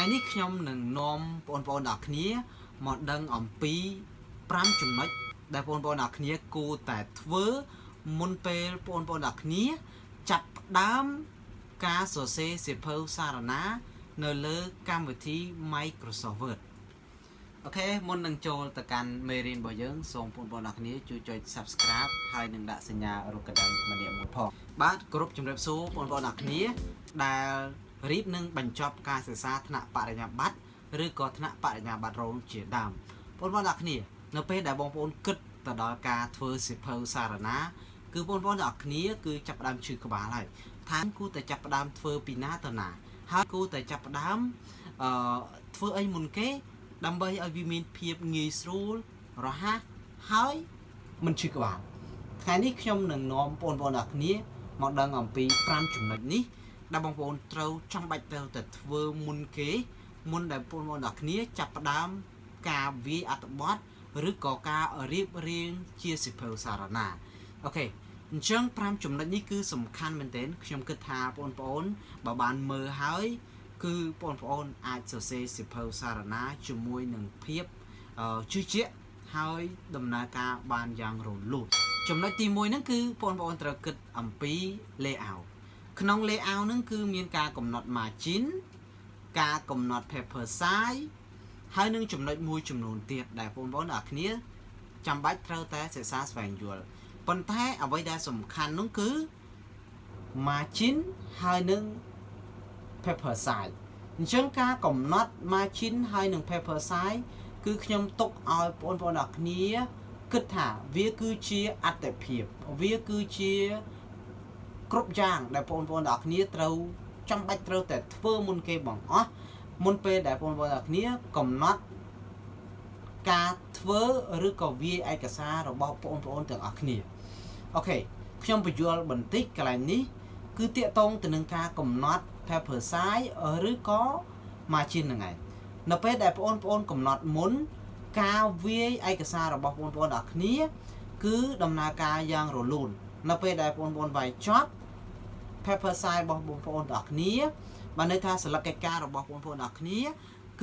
ថ្ងៃនេះខ្ញុំនឹងនាំបងប្អូនទាំងអស់គ្នាមកដឹងអំពី5ចំណុចដែលបងប្អូនទាំងអស់គ្នាគួរតែធ្វើមុនពេលបងប្អូនទាំងអស់គ្នាចាប់ផ្ដើមការសរសេរសៀវភៅសារណា នៅលើកម្មវិធី Microsoft Word។ OK មុននឹងចូលទៅកាន់មេរៀនរបស់យើងសូមបងប្អូនទាំងអស់គ្នាជួយចុច Subscribe ហើយនឹងដាក់សញ្ញារូបកណ្ដឹងម្នាក់មួយផងបាទគោរពជម្រាបសួរបងប្អូនទាំងអស់គ្នាដែលរៀបនឹងបញ្ចប់ការសិក្សាថ្នាក់បរិញ្ញាបត្រឬក៏ថ្នាក់បរិញ្ញាបត្ររងជាដើមបងប្អូនទាំងអស់គ្នានៅពេលដែលបងប្អូនគិតទៅដល់ការធ្វើសៀវភៅសារណា គឺបងប្អូនទាំងអស់គ្នាគឺចាប់ផ្ដើមឈឺក្បាលហើយថាគួរតែចាប់ផ្ដើមធ្វើពីណាទៅណាហើយគួរតែចាប់ផ្ដើមអឺធ្វើអីមុនគេ ដើម្បីឲ្យវាមានភាពងាយស្រួលរហ័សហើយមិនឈឺក្បាលថ្ងៃនេះខ្ញុំនឹងនាំបងប្អូនទាំងអស់គ្នាមកដឹងអំពី5ចំណុចនេះដែលបងប្អូនត្រូវចាំបាច់ត្រូវតែធ្វើមុនគេមុនដែលបងប្អូនទាំងអស់គ្នាចាប់ផ្ដើមការវាយអត្ថបទឬក៏ការរៀបរៀងជាសៀវភៅសារណា OK អញ្ចឹង5ចំណុចនេះគឺសំខាន់មែនទែនខ្ញុំគិតថាបងប្អូនបើបានមើលហើយ គឺបងប្អូនអាចសរសេរសៀវភៅសារណាជាមួយនឹងភាពជឿជាក់ហើយដំណើរការបានយ៉ាងរលូនចំណុចទី1ហ្នឹងគឺបងប្អូនត្រូវគិតអំពី layout ក្នុង layout ហ្នឹងគឺមានការកំណត់ margin ការកំណត់ paper size ហើយនឹងចំណុចមួយចំនួនទៀតដែលបងប្អូនទាំងអស់គ្នាចាំបាច់ត្រូវតែសិក្សាស្វែងយល់ប៉ុន្តែអ្វីដែលសំខាន់នោះគឺ margin ហើយនឹង paper size។ អញ្ចឹងការកំណត់ margin ហើយនឹង paper size គឺខ្ញុំទុកឲ្យបងប្អូនទាំងគ្នាគិតថាវាគឺជាអត្តភាពវាគឺជាគ្រប់យ៉ាងដែលបងប្អូនទាំងគ្នាត្រូវចាំបាច់ត្រូវតែធ្វើមុនគេបងអស់មុនពេលដែលបងប្អូនទាំងគ្នាកំណត់ការធ្វើឬក៏វាយឯកសាររបស់បងប្អូនទាំងអស់គ្នា OK ខ្ញុំពន្យល់បន្តិចកន្លែងនេះគឺតាក់ទងទៅនឹងការកំណត់ paper size ឬក៏ margin ហ្នឹងឯងនៅពេលដែលបងប្អូនកំណត់មុនការវាយឯកសាររបស់បងប្អូនទាំងគ្នា គឺដំណើរការយ៉ាងរលូននៅពេលដែលបងប្អូនវាយចប់ paper size របស់បងប្អូនទាំងគ្នាបានន័យថាសន្លឹកកិច្ចការរបស់បងប្អូនទាំងគ្នា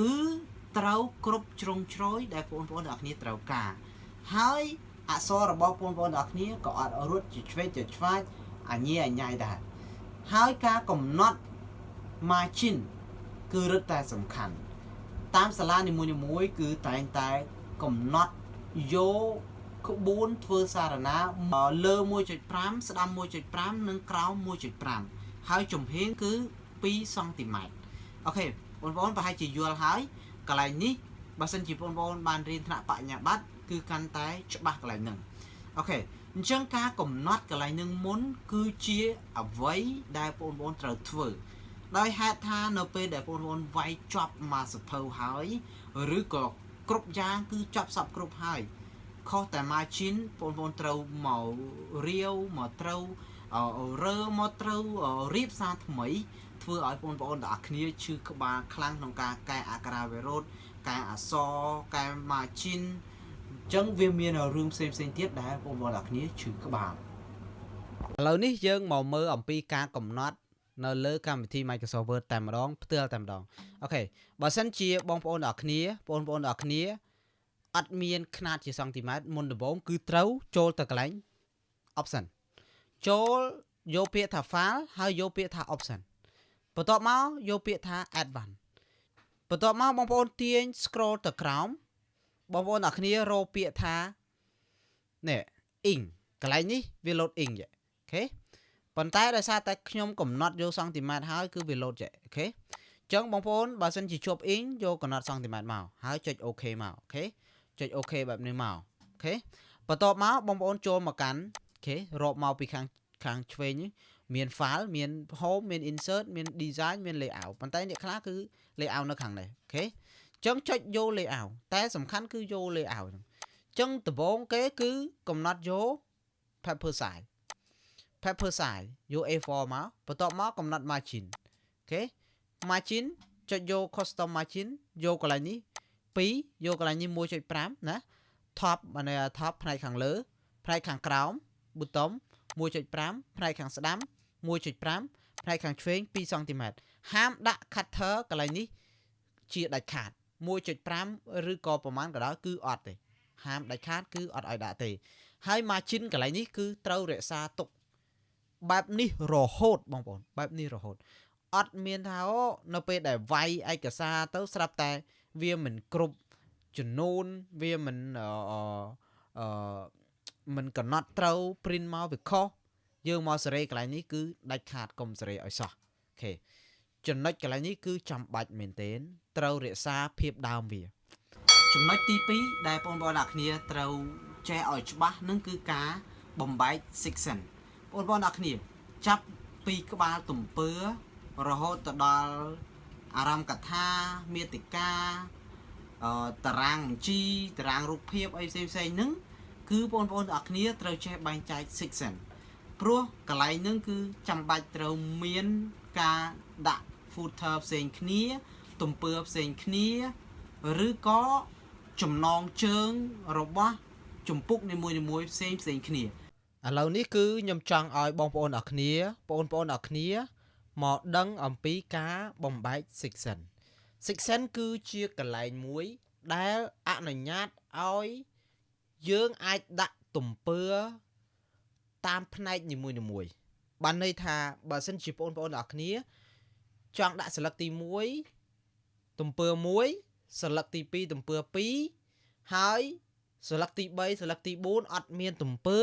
គឺត្រូវគ្រប់ជ្រុងជ្រោយដែលបងប្អូនទាំងគ្នាត្រូវការហើយអក្សររបស់បងប្អូនទាំងគ្នាក៏អត់រត់ជាឆ្វេងជាឆ្វាចអញអញ៉ៃដែរហើយការកំណត់ margin គឺរឹតតែសំខាន់តាមសាលានីមួយៗគឺតែងតែកំណត់យកក្បួនធ្វើសារណាលើ1.5ស្ដាំ1.5និងក្រោម1.5ហើយចំហៀងគឺ2សង់ទីម៉ែត្រ OK បងប្អូនប្រហែលជាយល់ហើយកន្លែងនេះបើសិនជាបងប្អូនបានរៀនថ្នាក់បញ្ញាបត្រគឺកាន់តែច្បាស់កន្លែងហ្នឹង OK អញ្ចឹងការកំណត់កន្លែងនឹងមុនគឺជាអ្វីដែលបងប្អូនត្រូវធ្វើដោយហេតុថានៅពេលដែលបងប្អូនវាយចប់មកសៀវភៅហើយឬក៏គ្រប់យ៉ាងគឺចប់សពគ្រប់ហើយខុសតែ margin បងប្អូនត្រូវមករាវមកត្រូវរើមកត្រូវរៀបសារថ្មីធ្វើឲ្យបងប្អូនទាំងអស់គ្នាឈឺក្បាលខ្លាំងក្នុងការកែអក្ខរាវិរុទ្ធកែអក្សរកែ margin អញ្ចឹងវាមានរឿងផ្សេងផ្សេងទៀតដែលបងប្អូនទាំងអស់គ្នាឈឺក្បាលឥឡូវនេះយើងមកមើលអំពីការកំណត់នៅលើកម្មវិធី Microsoft Word តែម្ដងផ្ទាល់តែម្ដង OK បើសិនជាបងប្អូនទាំងអស់គ្នាបងប្អូនទាំងអស់គ្នាអត់មានខ្នាតជាសង់ទីម៉ែត្រមុនដំបូងគឺត្រូវចូលទៅកន្លែង option ចូលយកពាក្យថា file ហើយយកពាក្យថា option បន្ទាប់មកយកពាក្យថា advanced បន្ទាប់មកបងប្អូនទាញ scroll ទៅក្រោមបងប្អូនទាំងគ្នារកពាក្យថានេះ inch កន្លែងនេះវា load inch OK ប៉ុន្តែដោយសារតែខ្ញុំកំណត់យកសង់ទីម៉ែត្រហើយគឺវា load ចេះ OK អញ្ចឹងបងប្អូនបើសិនជាជាប់ inch យកកំណត់សង់ទីម៉ែត្រមកហើយចុច OK មក OK ចុច OK បែបនេះមក OK បន្ទាប់មកបងប្អូនចូលមកកាន់ OK រាប់មកពីខាងខាងឆ្វេងនេះមាន file មាន home មាន insert មាន design មាន layout ប៉ុន្តែអ្នកខ្លះគឺ layout នៅខាងនេះ OK អញ្ចឹងចុចយក layout តែសំខាន់គឺយក layout ហ្នឹងអញ្ចឹងដំបូងគេគឺកំណត់យក paper size paper size យក A4 មកបន្ទាប់មកកំណត់ margin OK margin ចុចយក custom margin យកកន្លែងនេះ2យកកន្លែងនេះ1.5ណា top បានន័យថា top ផ្នែកខាងលើផ្នែកខាងក្រោម bottom 1.5ផ្នែកខាងស្ដាំ1.5ផ្នែកខាងឆ្វេង2សង់ទីម៉ែត្រហាមដាក់ gutter កន្លែងនេះ ជាដាច់ខាត1.5ឬក៏ប្រមាណក៏ដោយគឺអត់ទេហាមដាច់ខាតគឺអត់ឲ្យដាក់ទេហើយ margin កន្លែងនេះគឺត្រូវរក្សាទុកបែបនេះរហូតបងប្អូនបែបនេះរហូតអត់មានថាអូនៅពេលដែលវាយឯកសារទៅស្រាប់តែវាមិនគ្រប់ចំនួនវាមិនអឺមិនកំណត់ត្រូវ print មកវាខុសយើងមកសេរីកន្លែងនេះគឺដាច់ខាតកុំសេរីឲ្យសោះOK ចំណុចកន្លែងនេះគឺចាំបាច់មែនទែនត្រូវរក្សាភាពដើមវាចំណុចទី2ដែលបងប្អូនអ្នកគ្នាត្រូវចេះឲ្យច្បាស់នឹងគឺការបំបែក section បងប្អូនអ្នកគ្នាចាប់ពីក្បាលទំពើរហូតទៅដល់អារម្ភកថាមាតិកាអឺតារាងបញ្ជីតារាងរូបភាពអីផ្សេងផ្សេងហ្នឹងគឺបងប្អូនទាំងអស់គ្នាត្រូវចេះបែងចែក section ព្រោះកន្លែងហ្នឹងគឺចាំបាច់ត្រូវមានការដាក់ footer ផ្សេងគ្នាទំពើផ្សេងគ្នាឬក៏ចំណងជើងរបស់ជំពូកនីមួយៗផ្សេងផ្សេងគ្នាឥឡូវនេះគឺខ្ញុំចង់ឲ្យបងប្អូនអរគ្នាបងប្អូនអរគ្នាមកដឹងអំពីការបំបែក section section គឺជាកន្លែងមួយដែលអនុញ្ញាតឲ្យយើងអាចដាក់ទំពើតាមផ្នែកនីមួយៗបានន័យថាបើសិនជាបងប្អូនអរគ្នាចង់ដាក់សន្លឹកទី1ទំពើ1សន្លឹកទី2ទំពើ2ហើយសន្លឹកទី3សន្លឹកទី4អត់មានទំពើ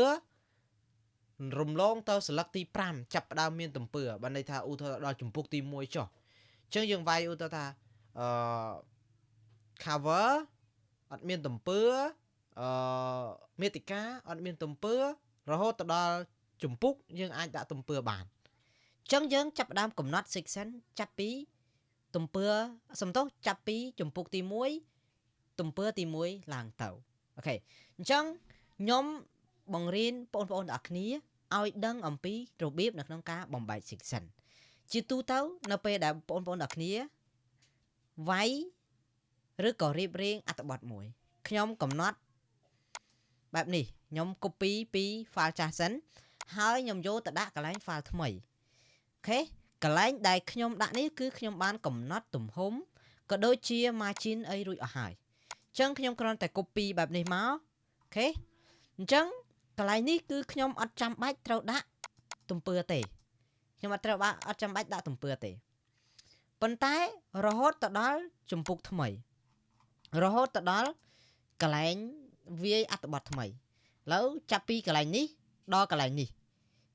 រំលងទៅសន្លឹកទី5ចាប់ផ្ដើមមានទំពើបានន័យថាឧទាហរណ៍ដល់ជំពូកទី1ចុះអញ្ចឹងយើងវាយឧទាហរណ៍ថាអឺ cover អត់មានទំពើអឺមេតិកាអត់មានទំពើរហូតទៅដល់ជំពូកយើងអាចដាក់ទំពើបាន អញ្ចឹងយើងចាប់ផ្ដើមកំណត់ section ចាប់ពីទំពើសំទោសចាប់ពីជំពូកទី1ទំពើទី1ឡើងទៅOK អញ្ចឹងខ្ញុំបង្រៀនបងប្អូនទាំងអស់គ្នាឲ្យដឹងអំពីរបៀបនៅក្នុងការបំបែក section ជាទូទៅនៅពេលដែលបងប្អូនទាំងអស់គ្នាវាយឬក៏រៀបរៀងអត្ថបទមួយខ្ញុំកំណត់បែបនេះខ្ញុំ copy ពី file ចាស់សិនហើយខ្ញុំយកទៅដាក់កន្លែង file ថ្មីOK កន្លែងដែលខ្ញុំដាក់នេះគឺខ្ញុំបានកំណត់ទំហំក៏ដូចជា margin អីរួចអស់ហើយអញ្ចឹងខ្ញុំគ្រាន់តែ copy បែបនេះមក OK អញ្ចឹងកន្លែងនេះគឺខ្ញុំអត់ចាំបាច់ត្រូវដាក់ទំពើទេខ្ញុំអត់ត្រូវអត់ចាំបាច់ដាក់ទំពើទេប៉ុន្តែរហូតទៅដល់ជំពូកថ្មីរហូតទៅដល់កន្លែងវាយអត្ថបទថ្មីឥឡូវចាប់ពីកន្លែងនេះដល់កន្លែងនេះ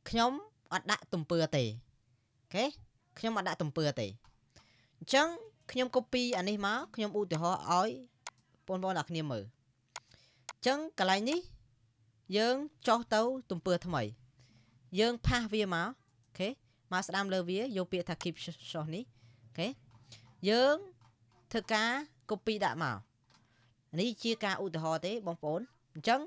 ខ្ញុំអត់ដាក់ទំពើទេOK ខ្ញុំអត់ដាក់ទំពើទេអញ្ចឹងខ្ញុំ copy អានេះមកខ្ញុំឧទាហរណ៍ឲ្យបងប្អូនអ្នកគ្នាមើលអញ្ចឹងកន្លែងនេះយើងចុះទៅទំពើថ្មីយើង paste វាមក OK មកស្ដាំលើវាយកពាក្យថា keep source នេះ OK យើងធ្វើការ copy ដាក់មកនេះជាការឧទាហរណ៍ទេបងប្អូនអញ្ចឹង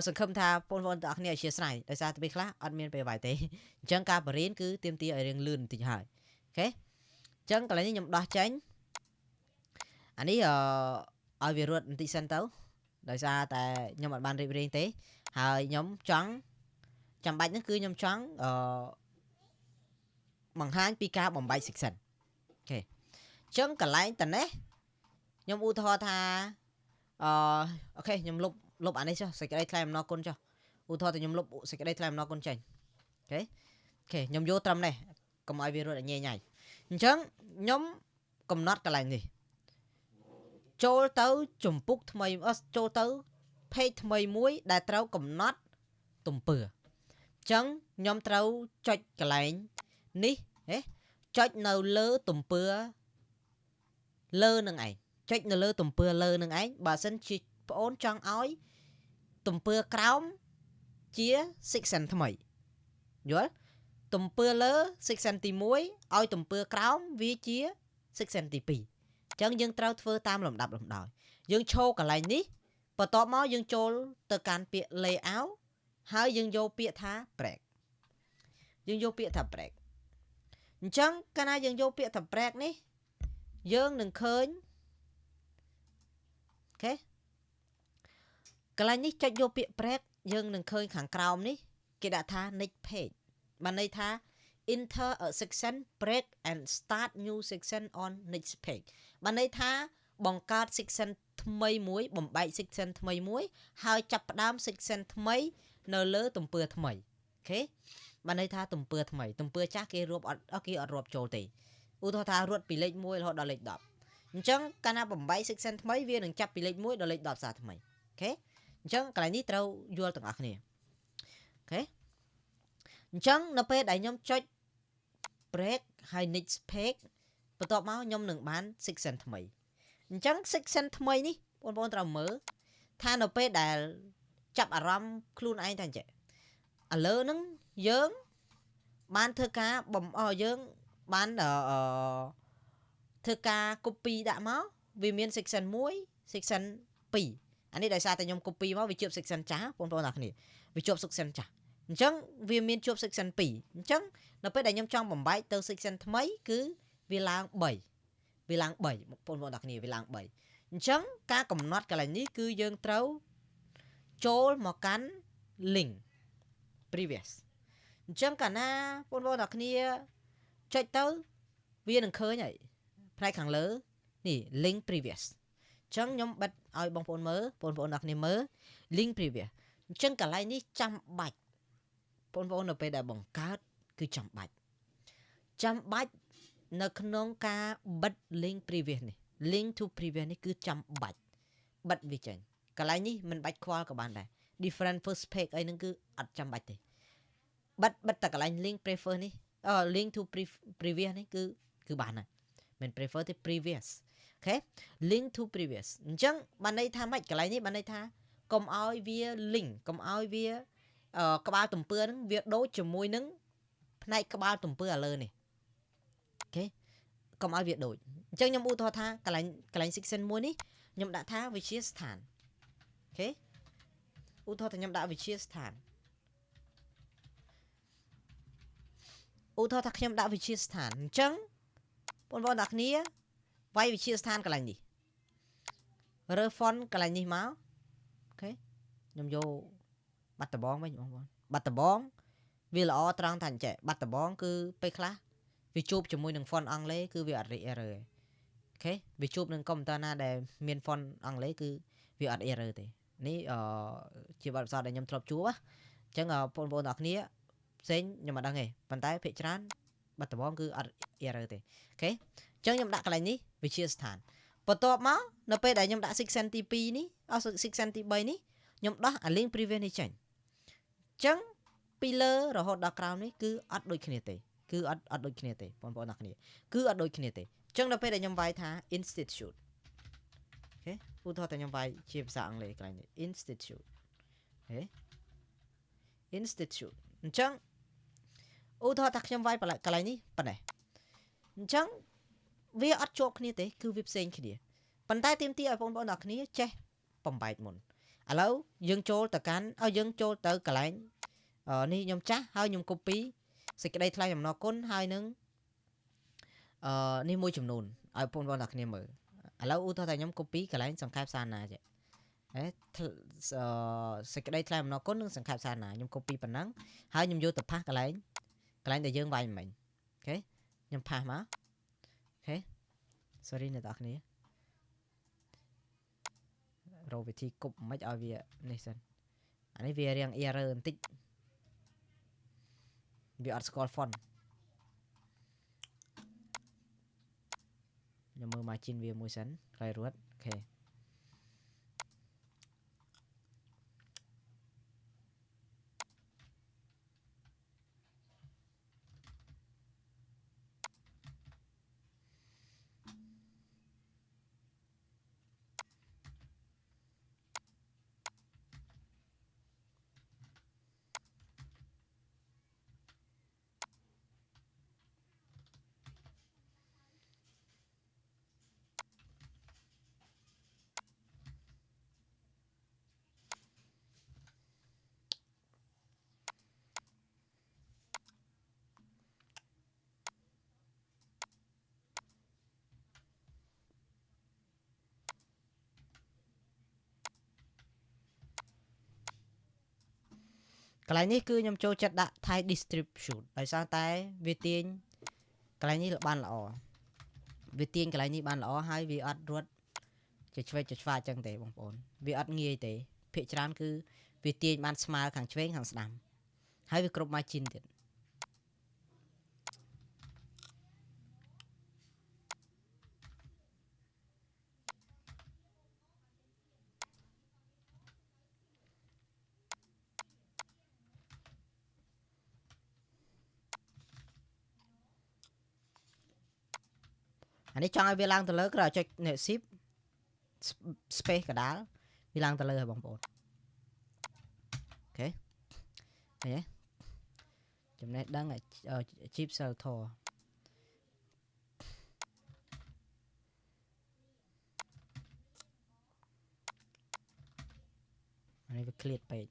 សង្ឃឹមថាបងប្អូនទាំងអស់គ្នាអធិស្ឋានដោយសារតែពេលខ្លះអត់មានពេលវាយទេអញ្ចឹងការបរៀនគឺទាមទារឲ្យរៀងលឿនបន្តិចហើយ OK អញ្ចឹងកន្លែងនេះខ្ញុំដោះចេញអានេះអឺឲ្យវារត់បន្តិចសិនទៅដោយសារតែខ្ញុំអត់បានរៀបរៀងទេហើយខ្ញុំចង់ចាំបាច់ហ្នឹងគឺខ្ញុំចង់អឺបង្ហាញពីការបំបែក section OK អញ្ចឹងកន្លែងតនេះខ្ញុំឧទាហរណ៍ថាអឺ OK ខ្ញុំលុបលុបអានេះចុះសេចក្តីថ្លែងអំណរគុណចុះឧទាហរណ៍តែខ្ញុំលុបសេចក្តីថ្លែងអំណរគុណចេញ OK OK ខ្ញុំយកត្រឹមនេះកុំឲ្យវារត់ឲ្យញ៉ៃញ៉ៃអញ្ចឹងខ្ញុំកំណត់កន្លែងនេះចូលទៅជំពូកថ្មីចូលទៅ page ថ្មីមួយដែលត្រូវកំណត់ទំពើអញ្ចឹងខ្ញុំត្រូវចុចកន្លែងនេះហេចុចនៅលើទំពើលើនឹងឯងចុចនៅលើទំពើលើនឹងឯងបើសិនជាប្អូនចង់ឲ្យទំពើក្រោមជា section ថ្មីយល់ទំពើលើ section ទី1ឲ្យទំពើក្រោមវាជា section ទី2អញ្ចឹងយើងត្រូវធ្វើតាមលំដាប់លំដោយយើងឈរកន្លែងនេះបន្ទាប់មកយើងចូលទៅកាន់ពាក្យ layout ហើយយើងយកពាក្យថា break យើងយកពាក្យថា break អញ្ចឹងកាលណាយើងយកពាក្យថា break នេះយើងនឹងឃើញ OK កន្លែងនេះចុចយកពាក្យ break យើងនឹងឃើញខាងក្រោមនេះគេដាក់ថា next page បានន័យថា Enter a section break and start new section on next page បានន័យថាបង្កើត section ថ្មីមួយបំបែក section ថ្មីមួយហើយចាប់ផ្ដើម section ថ្មីនៅលើទំព័រថ្មី OK បានន័យថាទំព័រថ្មីទំព័រចាស់គេរាប់អត់គេអត់រាប់ចូលទេឧទាហរណ៍ថារត់ពីលេខ1រហូតដល់លេខ10អញ្ចឹងកាលណាបំបែក section ថ្មីវានឹងចាប់ពីលេខ1ដល់លេខ10សារថ្មី OK អញ្ចឹងកន្លែងនេះត្រូវយល់ទាំងអស់គ្នា OK អញ្ចឹងនៅពេលដែលខ្ញុំចុច break ហើយ next page បន្ទាប់មកខ្ញុំនឹងបាន section ថ្មីអញ្ចឹង section ថ្មីនេះបងប្អូនត្រូវមើលថានៅពេលដែលចាប់អារម្មណ៍ខ្លួនឯងថាអញ្ចឹងឥឡូវហ្នឹងយើងបានធ្វើការបំអយើងបានអឺធ្វើការ copy ដាក់មកវាមាន section 1 section 2អានេះដោយសារតែខ្ញុំ copy មកវាជាប់ section ចាស់បងប្អូនទាំងគ្នាវាជាប់ section ចាស់អញ្ចឹងវាមានជាប់ section 2អញ្ចឹងនៅពេលដែលខ្ញុំចង់បំបែកទៅ section ថ្មីគឺវាឡើង3វាឡើង3បងប្អូនទាំងគ្នាវាឡើង3អញ្ចឹងការកំណត់កន្លែងនេះគឺយើងត្រូវចូលមកកាន់ link previous អញ្ចឹងកាលណាបងប្អូនទាំងគ្នាចុចទៅវានឹងឃើញហើយផ្នែកខាងលើនេះ link previous អញ្ចឹងខ្ញុំបិទឲ្យបងប្អូនមើលបងប្អូនទាំងគ្នាមើល link previous អញ្ចឹងកន្លែងនេះចាំបាច់បងប្អូននៅពេលដែលបង្កើតគឺចាំបាច់ចាំបាច់នៅក្នុងការបិទ link previous នេះ link to previous នេះគឺចាំបាច់បិទវាចេញកន្លែងនេះមិនបាច់ខ្វល់ក៏បានដែរ different first page អីហ្នឹងគឺអត់ចាំបាច់ទេបិទបិទតែកន្លែង link prefer នេះអឺ link to previous នេះគឺគឺបានហើយមិន prefer ទេ previous OK link to previous អញ្ចឹងបានន័យថាម៉េចកន្លែងនេះបានន័យថាកុំឲ្យវា link កុំឲ្យវាក្បាលទំពើហ្នឹងវាដូចជាមួយនឹងផ្នែកក្បាលទំពើឥឡូវនេះ OK កុំឲ្យវាដូចអញ្ចឹងខ្ញុំឧទាហរណ៍ថាកន្លែងកន្លែង section មួយនេះខ្ញុំដាក់ថាវិទ្យាស្ថាន OK ឧទាហរណ៍ថាខ្ញុំដាក់វិទ្យាស្ថានឧទាហរណ៍ថាខ្ញុំដាក់វិទ្យាស្ថានអញ្ចឹងបងប្អូនទាំងគ្នាវាយវិទ្យាស្ថានកន្លែងនេះរើ font កន្លែងនេះមក OK ខ្ញុំយកបាត់ដបងវិញបងប្អូនបាត់ដបងវាល្អត្រង់ថាអញ្ចេះបាត់ដបងគឺពេលខ្លះវាជួបជាមួយនឹង font អង់គ្លេសគឺវាអត់ error ទេ OK វាជួបនឹងកុំព្យូទ័រណាដែលមាន font អង់គ្លេសគឺវាអត់ error ទេនេះអឺជាបទពិសោធន៍ដែលខ្ញុំធ្លាប់ជួបណាអញ្ចឹងបងប្អូនទាំងអស់គ្នាផ្សេងខ្ញុំអត់ដឹងទេប៉ុន្តែភាគច្រើនបាត់ដបងគឺអត់ error ទេ OK អញ្ចឹងខ្ញុំដាក់កន្លែងនេះវិទ្យាស្ថានបន្ទាប់មកនៅពេលដែលខ្ញុំដាក់ section ទី2នេះអស់ section ទី3នេះខ្ញុំដោះអា link previous នេះចេញអញ្ចឹងពីលើរហូតដល់ក្រោមនេះគឺអត់ដូចគ្នាទេគឺអត់អត់ដូចគ្នាទេបងប្អូនទាំងគ្នាគឺអត់ដូចគ្នាទេអញ្ចឹងដល់ពេលដែលខ្ញុំវាយថា institute OK ឧទាហរណ៍តែខ្ញុំវាយជាភាសាអង់គ្លេសកន្លែងនេះ institute ហេ institute អញ្ចឹងឧទាហរណ៍ថាខ្ញុំវាយកន្លែងនេះប៉ុណ្ណេះអញ្ចឹងវាអត់ជាប់គ្នាទេគឺវាផ្សេងគ្នាប៉ុន្តែទាមទារឲ្យបងប្អូនទាំងគ្នាចេះបំបែកមុនឥឡូវយើងចូលទៅកាន់ឲ្យយើងចូលទៅកន្លែងនេះខ្ញុំចាស់ហើយខ្ញុំ copy សេចក្តីថ្លែងអំណរគុណហើយនឹងអឺនេះមួយចំនួនឲ្យបងប្អូនទាំងគ្នាមើលឥឡូវឧទាហរណ៍ថាខ្ញុំ copy កន្លែងសង្ខេបសារណាចេះហេសេចក្តីថ្លែងអំណរគុណនិងសង្ខេបសារណាខ្ញុំ copy ប៉ុណ្ណឹងហើយខ្ញុំយកទៅ paste កន្លែងកន្លែងដែលយើងវាយមិញ OK ខ្ញុំ paste មក OK sorry អ្នកនរគ្នារកវិធីគប់មិនឲ្យវានេះសិនអានេះវារៀង error បន្តិចវាអត់ស្គាល់ font ខ្ញុំមើល margin វាមួយសិនក្រោយរត់ OK កន្លែងនេះគឺខ្ញុំចូលចិត្តដាក់ type distribute ដោយសារតែវាទាញកន្លែងនេះបានល្អវាទាញកន្លែងនេះបានល្អហើយវាអត់រត់ជាឆ្វេងជាឆ្វាចឹងទេបងប្អូនវាអត់ងាយទេភាគច្រើនគឺវាទាញបានស្មើខាងឆ្វេងខាងស្ដាំហើយវាគ្រប់ margin ទៀតអានេះចង់ឲ្យវាឡើងទៅលើក្រោយចុចនេះ shift space កដាលវាឡើងទៅលើហើយបងប្អូន OK ឃើញទេចំណេះដឹងអាជីពសិលធម៌អានេះវាឃ្លាតពេក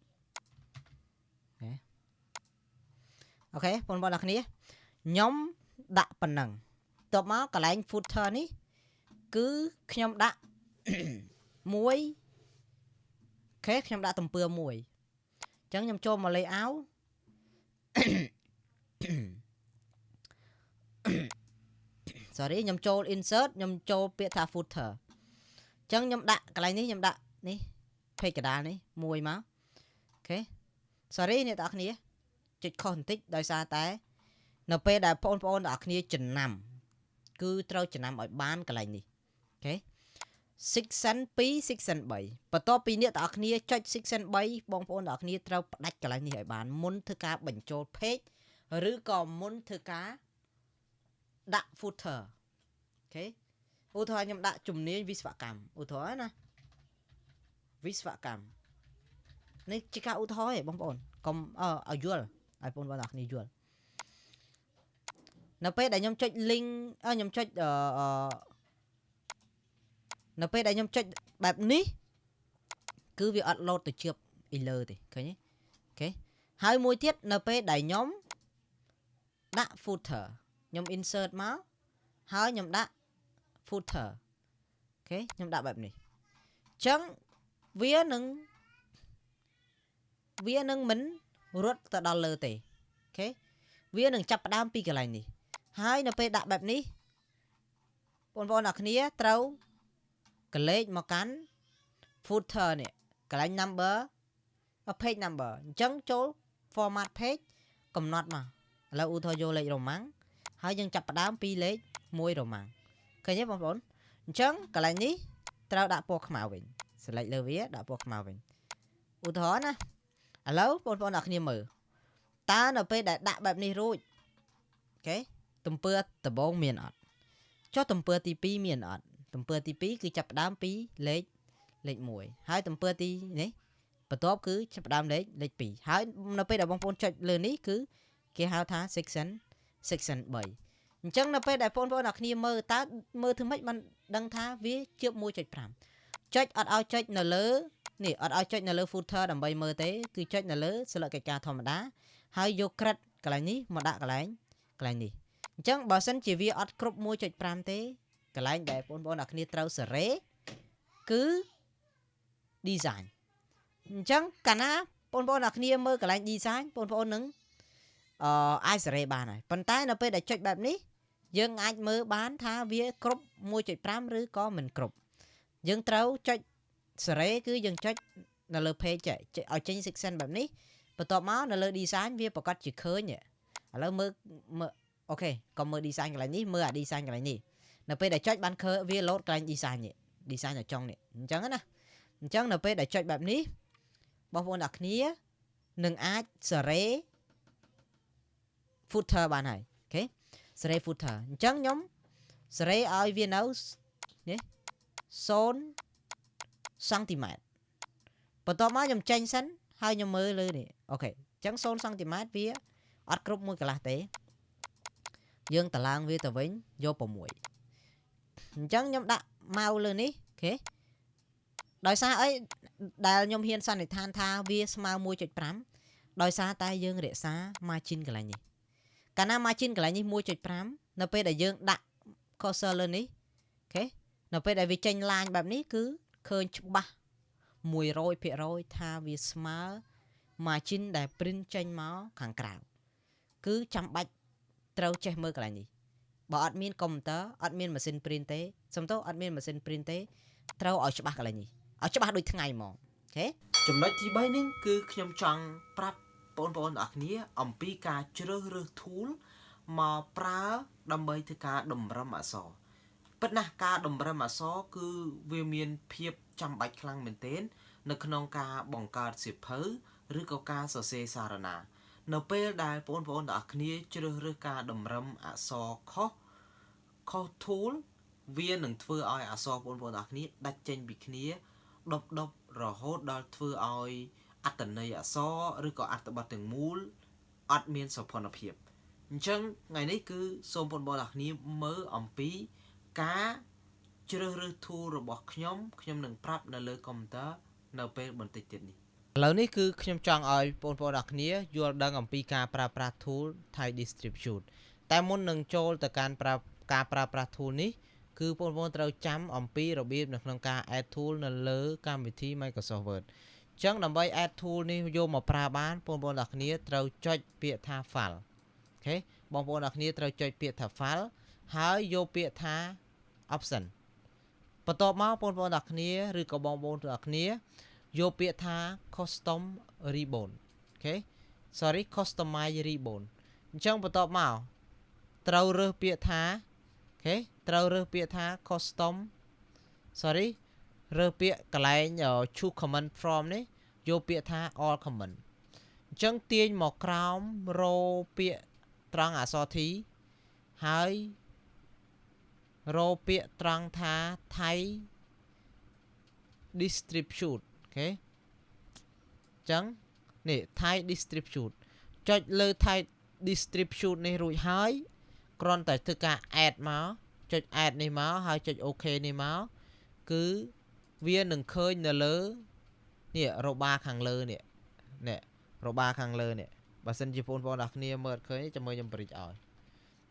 OK បងប្អូនអរគ្នាខ្ញុំដាក់ប៉ុណ្ណឹងតបមកកន្លែង footer នេះគឺខ្ញុំដាក់មួយ OK ខ្ញុំដាក់ទំព័រមួយអញ្ចឹងខ្ញុំចូលមក layout sorry ខ្ញុំចូល insert ខ្ញុំចូលពាក្យថា footer អញ្ចឹងខ្ញុំដាក់កន្លែងនេះខ្ញុំដាក់នេះ page កដាលនេះមួយមក OK sorry អ្នកទាំងអស់គ្នាចុចខុសបន្តិចដោយសារតែនៅពេលដែលបងប្អូនទាំងអស់គ្នាចំណាំគឺត្រូវចំណាំឲ្យបានកន្លែងនេះ OK section 2 section 3បន្ទាប់ពីអ្នកទាំងអស់គ្នាចុច section 3បងប្អូនទាំងអស់គ្នាត្រូវផ្ដាច់កន្លែងនេះឲ្យបានមុនធ្វើការបញ្ចូល page ឬក៏មុនធ្វើការដាក់ footer OK ឧទាហរណ៍ខ្ញុំដាក់ជំនាញវិស្វកម្មឧទាហរណ៍ណាវិស្វកម្មនេះជាការឧទាហរណ៍ឯងបងប្អូនកុំឲ្យយល់ឲ្យបងប្អូនទាំងអស់គ្នាយល់នៅពេលដែលខ្ញុំចុច link ខ្ញុំចុចអឺនៅពេលដែលខ្ញុំចុចបែបនេះគឺវាអត់លោតទៅជឿបអ៊ីលើទេឃើញទេ OK ហើយមួយទៀតនៅពេលដែលខ្ញុំដាក់ footer ខ្ញុំ insert មកហើយខ្ញុំដាក់ footer OK ខ្ញុំដាក់បែបនេះអញ្ចឹងវានឹងមិនរត់ទៅដល់លើទេ OK វានឹងចាប់ផ្ដើមពីកន្លែងនេះហើយនៅពេលដាក់បែបនេះបងប្អូនអរគ្នាត្រូវកលេចមកកាន់ footer នេះកន្លែង number page number អញ្ចឹងចូល format page កំណត់មកឥឡូវឧទាហរណ៍យកលេខរ៉ូម៉ាំងហើយយើងចាប់ផ្ដើមពីលេខ1រ៉ូម៉ាំងឃើញទេបងប្អូនអញ្ចឹងកន្លែងនេះត្រូវដាក់ពណ៌ខ្មៅវិញ select លើវាដាក់ពណ៌ខ្មៅវិញឧទាហរណ៍ណាឥឡូវបងប្អូនអរគ្នាមើលតើនៅពេលដែលដាក់បែបនេះរួច OK ទំព័រដំបូងមានអត់ចុះទំព័រទី2មានអត់ទំព័រទី2គឺចាប់ផ្ដើមពីលេខ1ហើយទំព័រទីនេះបន្ទាប់គឺចាប់ផ្ដើមលេខ2ហើយនៅពេលដែលបងប្អូនចុចលើនេះគឺគេហៅថា section 3អញ្ចឹងនៅពេលដែលបងប្អូនអរគ្នាមើលតើមើលធ្វើម៉េចបានដឹងថាវាជឿប1.5ចុចអត់ឲ្យចុចនៅលើនេះអត់ឲ្យចុចនៅលើ footer ដើម្បីមើលទេគឺចុចនៅលើស្លឹកកិច្ចការធម្មតាហើយយក credit កន្លែងនេះមកដាក់កន្លែងកន្លែងនេះអញ្ចឹងបើសិនជាវាអត់គ្រប់1.5ទេកន្លែងដែលបងប្អូនអរគ្នាត្រូវសេរីគឺ design អញ្ចឹងកាលណាបងប្អូនអរគ្នាមើលកន្លែង design បងប្អូននឹងអាចសេរីបានហើយប៉ុន្តែនៅពេលដែលចុចបែបនេះយើងអាចមើលបានថាវាគ្រប់1.5ឬក៏មិនគ្រប់យើងត្រូវចុចសេរីគឺយើងចុចនៅលើ page ឲ្យចេញ section បែបនេះបន្ទាប់មកនៅលើ design វាប្រកាសជាឃើញឥឡូវមើលមើល OK កុំមើល design កន្លែងនេះមើលអា design កន្លែងនេះនៅពេលដែលចុចបានឃើញវា load កន្លែង design នេះ design នៅចុងនេះអញ្ចឹងណាអញ្ចឹងនៅពេលដែលចុចបែបនេះបងប្អូនអ្នកគ្នានឹងអាចសេរី footer បានហើយ OK សេរី footer អញ្ចឹងខ្ញុំសេរីឲ្យវានៅនេះ0សង់ទីម៉ែត្របន្ទាប់មកខ្ញុំចេញសិនហើយខ្ញុំមើលលើនេះ OK អញ្ចឹង0សង់ទីម៉ែត្រវាអត់គ្រប់មួយកន្លះទេយើងតឡើងវាទៅវិញយក6អញ្ចឹងខ្ញុំដាក់មកលើនេះ OK ដោយសារអីដែលខ្ញុំហ៊ានសន្និដ្ឋានថាវាស្មើ1.5ដោយសារតែយើងរក្សា margin កន្លែងនេះកាលណា margin កន្លែងនេះ1.5នៅពេលដែលយើងដាក់ cursor លើនេះ OK នៅពេលដែលវាចេញ line បែបនេះគឺឃើញច្បាស់100%ថាវាស្មើ margin ដែល print ចេញមកខាងក្រៅគឺចាំបាច់ត្រូវចេះមើលកន្លែងនេះបើអត់មានកុំព្យូទ័រអត់មានម៉ាស៊ីន print ទេសំទោសអត់មានម៉ាស៊ីន print ទេត្រូវឲ្យច្បាស់កន្លែងនេះឲ្យច្បាស់ដូចថ្ងៃហ្មង OK។ ចំណុចទី3នេះគឺខ្ញុំចង់ប្រាប់បងប្អូនទាំងអស់គ្នាអំពីការជ្រើសរើស tool មកប្រើដើម្បីធ្វើការតម្រឹមអក្សរពិតណាស់ការតម្រឹមអក្សរគឺវាមានភាពចាំបាច់ខ្លាំងមែនទែននៅក្នុងការបង្កើតសៀវភៅឬក៏ការសរសេរសារណា នៅពេលដែលបងប្អូនទាំងអស់គ្នាជ្រើសរើសការតម្រឹមអក្សរខុសខុស tool វានឹងធ្វើឲ្យអក្សរបងប្អូនទាំងអស់គ្នាដាច់ចេញពីគ្នាដប់ដប់រហូតដល់ធ្វើឲ្យអត្ថន័យអក្សរឬក៏អត្ថបទទាំងមូលអត់មានសោភ័ណភាពអញ្ចឹងថ្ងៃនេះគឺសូមបងប្អូនទាំងអស់គ្នាមើលអំពីការជ្រើសរើស tool របស់ខ្ញុំខ្ញុំនឹងប្រាប់នៅលើកុំព្យូទ័រនៅពេលបន្តិចទៀតនេះឥឡូវនេះគឺខ្ញុំចង់ឲ្យបងប្អូនទាំងអស់គ្នាយល់ដឹងអំពីការប្រើប្រាស់ tool Type Distribute តែមុននឹងចូលទៅកាន់ប្រើការប្រើប្រាស់ tool នេះគឺបងប្អូនត្រូវចាំអំពីរបៀបនៅក្នុងការ add tool នៅលើកម្មវិធី Microsoft Word អញ្ចឹងដើម្បី add tool នេះយកមកប្រើបានបងប្អូនទាំងអស់គ្នាត្រូវចុចពាក្យថា file OK បងប្អូនទាំងអស់គ្នាត្រូវចុចពាក្យថា file ហើយយកពាក្យថា option បន្ទាប់មកបងប្អូនទាំងអស់គ្នាឬក៏បងប្អូនទាំងអស់គ្នាយកពាក្យថា custom ribbon OK sorry customize ribbon អញ្ចឹងបន្ទាប់មកត្រូវរើសពាក្យថា OK ត្រូវរើសពាក្យថា custom sorry រើសពាក្យកន្លែង choose command from នេះយកពាក្យថា all command អញ្ចឹងទាញមកក្រោមរពាក្យត្រង់អក្សរ T ហើយរពាក្យត្រង់ថា Type distribute OK អញ្ចឹងនេះ Type distribute ចុចលើ Type distribute នេះរួចហើយគ្រាន់តែធ្វើការ add មកចុច add នេះមកហើយចុច OK នេះមកគឺវានឹងឃើញនៅលើនេះរបាខាងលើនេះនេះរបាខាងលើនេះបើសិនជាបងប្អូនទាំងគ្នាមើលឃើញចាំមើលខ្ញុំបរិចឲ្យ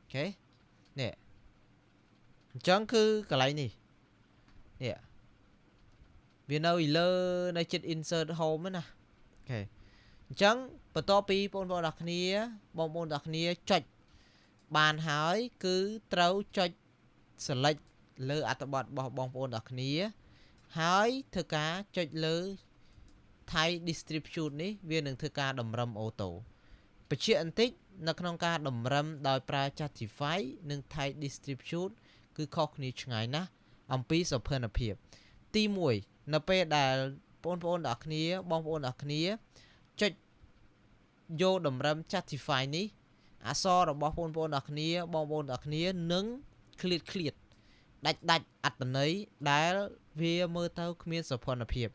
OK នេះអញ្ចឹងគឺកន្លែងនេះនេះវានៅលើនៅចិត្ត insert home ណា OK អញ្ចឹងបន្ទាប់ពីបងប្អូនទាំងគ្នាបងប្អូនទាំងគ្នាចុចបានហើយគឺត្រូវចុច select លើអត្ថបទរបស់បងប្អូនទាំងគ្នាហើយធ្វើការចុចលើ Type distribute នេះវានឹងធ្វើការតម្រឹម auto បញ្ជាក់បន្តិចនៅក្នុងការតម្រឹមដោយប្រើ Justify និង Type distribute គឺខុសគ្នាឆ្ងាយណាស់អំពីសភនភាពទី1នៅពេលដែលបងប្អូនទាំងគ្នាបងប្អូនទាំងគ្នាចុចយកតម្រឹម Justify នេះអក្សររបស់បងប្អូនទាំងគ្នាបងប្អូនទាំងគ្នានឹងឃ្លាតឃ្លាតដាច់ដាច់អត្តន័យដែលវាមើលទៅគ្មានសោភ័ណភាព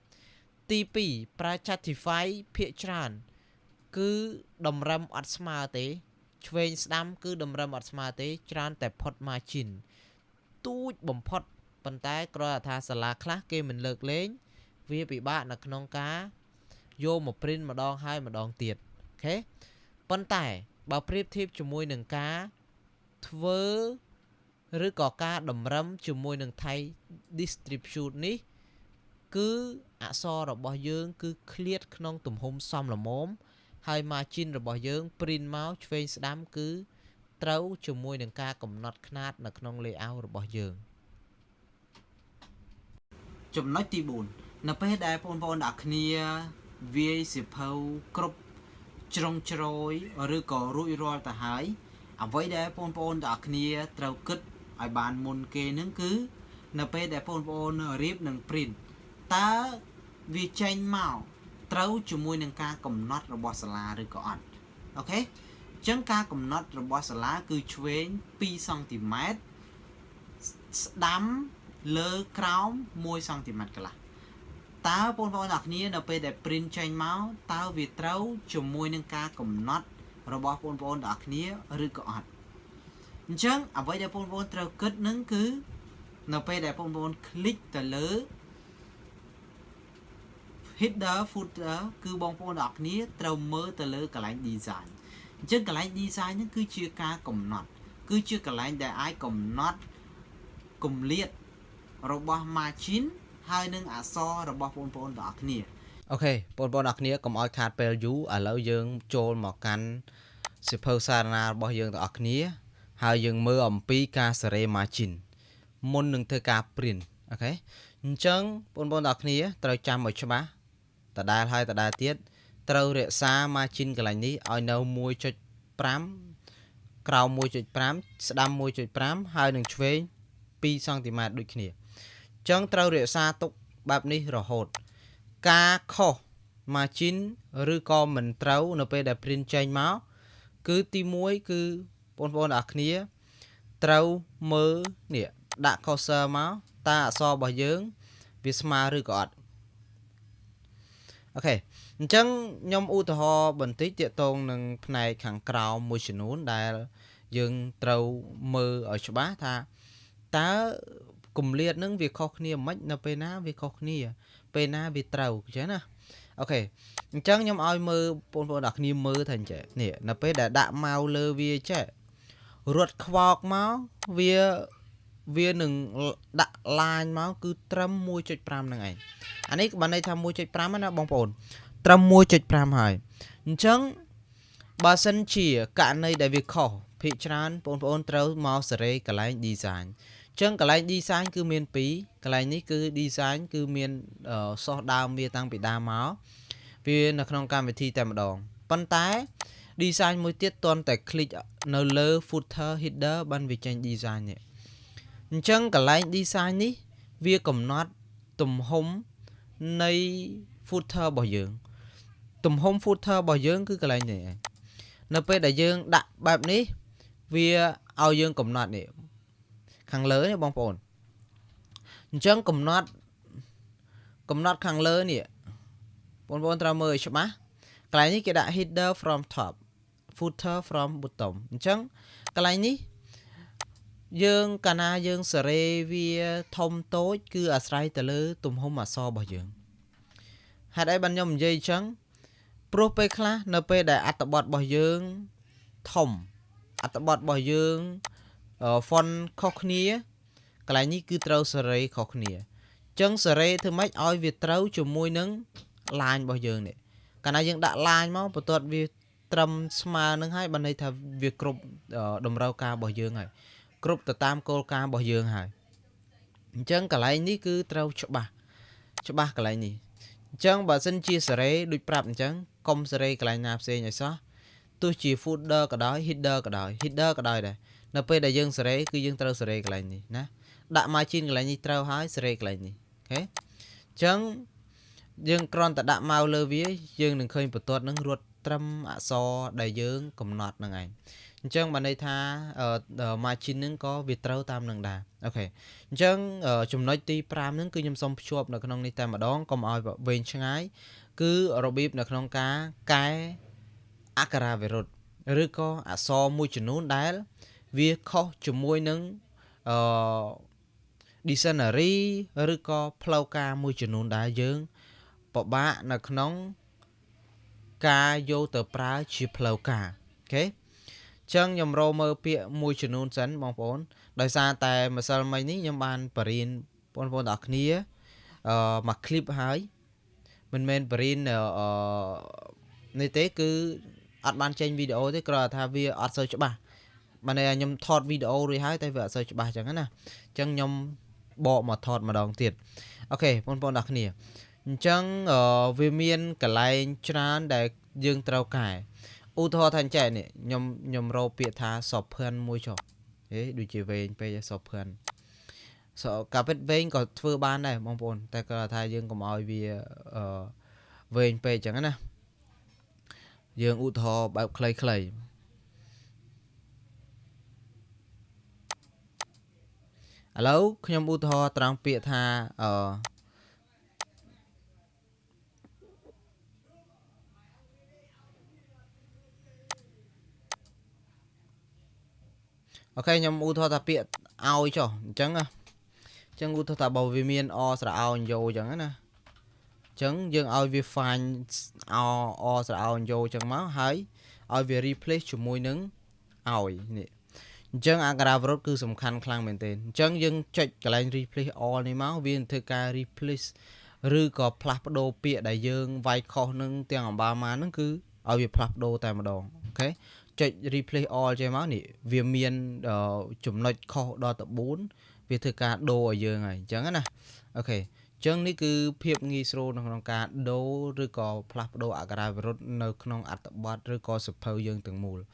ទី2ប្រើ Justify ភាគច្រើនគឺតម្រឹមអត់ស្មើទេឆ្វេងស្ដាំគឺតម្រឹមអត់ស្មើទេច្រើនតែផុត margin ទូចបំផុតប៉ុន្តែគ្រាន់តែថាសាលាខ្លះគេមិនលើកលែងវាពិបាកនៅក្នុងការយកមក print ម្ដងហើយម្ដងទៀត OK ប៉ុន្តែបើប្រៀបធៀបជាមួយនឹងការធ្វើឬក៏ការតម្រឹមជាមួយនឹង Type distribute នេះគឺអក្សររបស់យើង គឺឃ្លាតក្នុងទំហំសមល្មមហើយ margin របស់យើង print មកឆ្វេងស្ដាំគឺត្រូវជាមួយនឹងការកំណត់ខ្នាតនៅក្នុង layout របស់យើងចំណុចទី4នៅពេលដែលបងប្អូនអ្នកគ្នាវាយសៀវភៅគ្រប់ជ្រុងជ្រោយឬក៏រួចរាល់ទៅហើយអ្វីដែលបងប្អូនទាំងអស់គ្នាត្រូវគិតឲ្យបានមុនគេនឹងគឺ នៅពេលដែលបងប្អូនរៀបនឹង print តើវាចេញមកត្រូវជាមួយនឹងការកំណត់របស់សាលាឬក៏អត់ OK អញ្ចឹងការកំណត់របស់សាលាគឺឆ្វេង2សង់ទីម៉ែត្រស្ដាំលើក្រោម1សង់ទីម៉ែត្រកន្លះតើបងប្អូនទាំងគ្នានៅពេលដែល print ចេញមកតើវាត្រូវជាមួយនឹងការកំណត់របស់បងប្អូនទាំងគ្នាឬក៏អត់អញ្ចឹងអ្វីដែលបងប្អូនត្រូវគិតនឹងគឺនៅពេលដែលបងប្អូន click ទៅលើ header footer គឺបងប្អូនទាំងអស់គ្នាត្រូវមើលទៅលើកន្លែង design អញ្ចឹងកន្លែង design ហ្នឹងគឺជាការកំណត់ គឺជាកន្លែងដែលអាចកំណត់គម្លាតរបស់ margin ហើយនឹងអក្សររបស់បងប្អូនទាំងអស់គ្នា OK បងប្អូនអរគ្នាកុំឲ្យខាតពេលយូរឥឡូវយើងចូលមកកាន់សៀវភៅសារណារបស់យើងទាំងអស់គ្នាហើយយើងមើលអំពីការសេរី margin មុននឹងធ្វើការ print។ OK អញ្ចឹងបងប្អូនទាំងអស់គ្នាត្រូវចាំឲ្យច្បាស់ដដែលហើយដដែលទៀតត្រូវរក្សា margin កន្លែងនេះឲ្យនៅ1.5ក្រោម1.5ស្ដាំ1.5ហើយនឹងឆ្វេង2សង់ទីម៉ែត្រដូចគ្នាអញ្ចឹងត្រូវរក្សាទុកបែបនេះរហូតការខុស margin ឬក៏មិនត្រូវនៅពេលដែល print ចេញមកគឺទី1គឺបងប្អូនអរគ្នាត្រូវមើលនេះដាក់ cursor មកតើអក្សររបស់យើងវាស្មើឬក៏អត់OK អញ្ចឹងខ្ញុំឧទាហរណ៍បន្តិចទាក់ទងនឹងផ្នែកខាងក្រោមមួយចំនួនដែលយើងត្រូវមើលឲ្យច្បាស់ថាតើគម្លាតនឹងវាខុសគ្នាមិននៅពេលណាវាខុសគ្នាពេលណាវាត្រូវអញ្ចឹងណាOK អញ្ចឹងខ្ញុំឲ្យមើលបងប្អូនអរគ្នាមើលថាអញ្ចឹងនេះនៅពេលដែលដាក់មកលើវាចេះរត់ខ្វោកមកវាវានឹងដាក់ line មកគឺត្រឹម1.5ហ្នឹងឯងអានេះបានន័យថា1.5ណាបងប្អូនត្រឹម1.5ហើយអញ្ចឹងបើសិនជាករណីដែលវាខុសភាគច្រើនបងប្អូនត្រូវមកសេរីកន្លែង design អញ្ចឹងកន្លែង design គឺមាន2កន្លែងនេះគឺ design គឺមានសោះដើមវាតាំងពីដើមមកវានៅក្នុងកម្មវិធីតែម្ដងប៉ុន្តែ design មួយទៀតទាន់តែ click នៅលើ footer header បានវាចេញ design នេះអញ្ចឹងកន្លែង design នេះវាកំណត់ទំហំនៃ footer របស់យើងទំហំ footer របស់យើងគឺកន្លែងនេះឯងនៅពេលដែលយើងដាក់បែបនេះវាឲ្យយើងកំណត់នេះខាងលើនេះបងប្អូនអញ្ចឹងកំណត់កំណត់ខាងលើនេះបងប្អូនត្រូវមើលឲ្យច្បាស់កន្លែងនេះគេដាក់ header from top, footer from bottom។ អញ្ចឹងកន្លែងនេះយើងកាលណាយើងសេរីវាធំតូចគឺអាស្រ័យទៅលើទំហំអក្សររបស់យើងហេតុអីបានខ្ញុំនិយាយអញ្ចឹងព្រោះពេលខ្លះនៅពេលដែលអត្ថបទរបស់យើងធំអត្ថបទរបស់យើង font ខុសគ្នាកន្លែងនេះគឺត្រូវសេរីខុសគ្នាអញ្ចឹងសេរីធ្វើម៉េចឲ្យវាត្រូវជាមួយនឹង line របស់យើងនេះកាលណាយើងដាក់ line មកបន្ទាត់វាត្រឹមស្មើនឹងហើយបានន័យថាវាគ្រប់តម្រូវការរបស់យើងហើយគ្រប់ទៅតាមគោលការណ៍របស់យើងហើយអញ្ចឹងកន្លែងនេះគឺត្រូវច្បាស់ច្បាស់កន្លែងនេះអញ្ចឹងបើសិនជាសេរីដូចប្រាប់អញ្ចឹងកុំសេរីកន្លែងណាផ្សេងឲ្យសោះទោះជា footer ក៏ដោយ header ក៏ដោយ header ក៏ដោយដែរនៅពេលដែលយើងសេរីគឺយើងត្រូវសេរីកន្លែងនេះណាដាក់ margin កន្លែងនេះត្រូវហើយសេរីកន្លែងនេះOK អញ្ចឹងយើងគ្រាន់តែដាក់មកលើវាយើងនឹងឃើញបន្ទាត់នឹងរត់ត្រឹមអក្សរដែលយើងកំណត់ហ្នឹងឯងអញ្ចឹងបានន័យថា margin ហ្នឹងក៏វាត្រូវតាមនឹងដែរ OK អញ្ចឹងចំណុចទី5ហ្នឹងគឺខ្ញុំសូមភ្ជាប់នៅក្នុងនេះតែម្ដងកុំឲ្យវែងឆ្ងាយគឺរបៀបនៅក្នុងការកែអក្ខរាវិរុទ្ធឬក៏អក្សរមួយចំនួនដែលវាខុសជាមួយនឹងអឺ dictionary ឬក៏ផ្លូវការមួយចំនួនដែលយើងពិបាកនៅក្នុងការយកទៅប្រើជាផ្លូវការ OK ចឹងខ្ញុំរកមើលពាក្យមួយចំនួនសិនបងប្អូនដោយសារតែម្សិលមិញនេះខ្ញុំបានបរៀនបងប្អូនទាំងអស់គ្នាអឺមួយ clip ហើយមិនមែនបរៀនអឺនេះទេគឺអត់បានចេញវីដេអូទេគ្រាន់តែថាវាអត់សូវច្បាស់បានន័យថាខ្ញុំថតវីដេអូរួចហើយតែវាអត់សូវច្បាស់ចឹងណាអញ្ចឹងខ្ញុំបកមកថតម្ដងទៀត OK បងប្អូនទាំងគ្នាអញ្ចឹងវាមានកន្លែងច្រើនដែលយើងត្រូវកែឧទាហរណ៍ថាអញ្ចេះនេះខ្ញុំខ្ញុំរកពាក្យថាសភឿនមួយចុះហេដូចជាវែងពេកសភឿនសកាពិតវែងក៏ធ្វើបានដែរបងប្អូនតែគាត់ថាយើងកុំឲ្យវាអឺវែងពេកអញ្ចឹងណាយើងឧទាហរណ៍បែបខ្លីៗឥឡូវខ្ញុំឧទាហរណ៍ត្រង់ពាក្យថាអឺ OK ខ្ញុំឧទាហរណ៍ថាពាក្យឲ្យចុះអញ្ចឹងអញ្ចឹងឧទាហរណ៍ថាបើវាមានអស្រៈអយោអញ្ចឹងណាអញ្ចឹងយើងឲ្យវា find អអស្រៈអយោអញ្ចឹងមកហើយឲ្យវា replace ជាមួយនឹងឲ្យនេះអញ្ចឹងអក្ខរាវិរុទ្ធគឺសំខាន់ខ្លាំងមែនទែនអញ្ចឹងយើងចុចកន្លែង replace all នេះមកវានឹងធ្វើការ replace ឬក៏ផ្លាស់ប្ដូរពាក្យដែលយើងវាយខុសនឹងទាំងអម្បាលម៉ានហ្នឹងគឺឲ្យវាផ្លាស់ប្ដូរតែម្ដង okay ចុច replace all ចេះមកនេះវាមានចំណុចខុសដល់ទៅ4វាធ្វើការដូរឲ្យយើងហើយអញ្ចឹងណា okay ចឹងនេះគឺភាពងាយស្រួលនៅក្នុងការដូរឬក៏ផ្លាស់ប្ដូរអក្ខរាវិរុទ្ធនៅក្នុងអត្ថបទឬក៏សៀវភៅយើងទាំងមូល។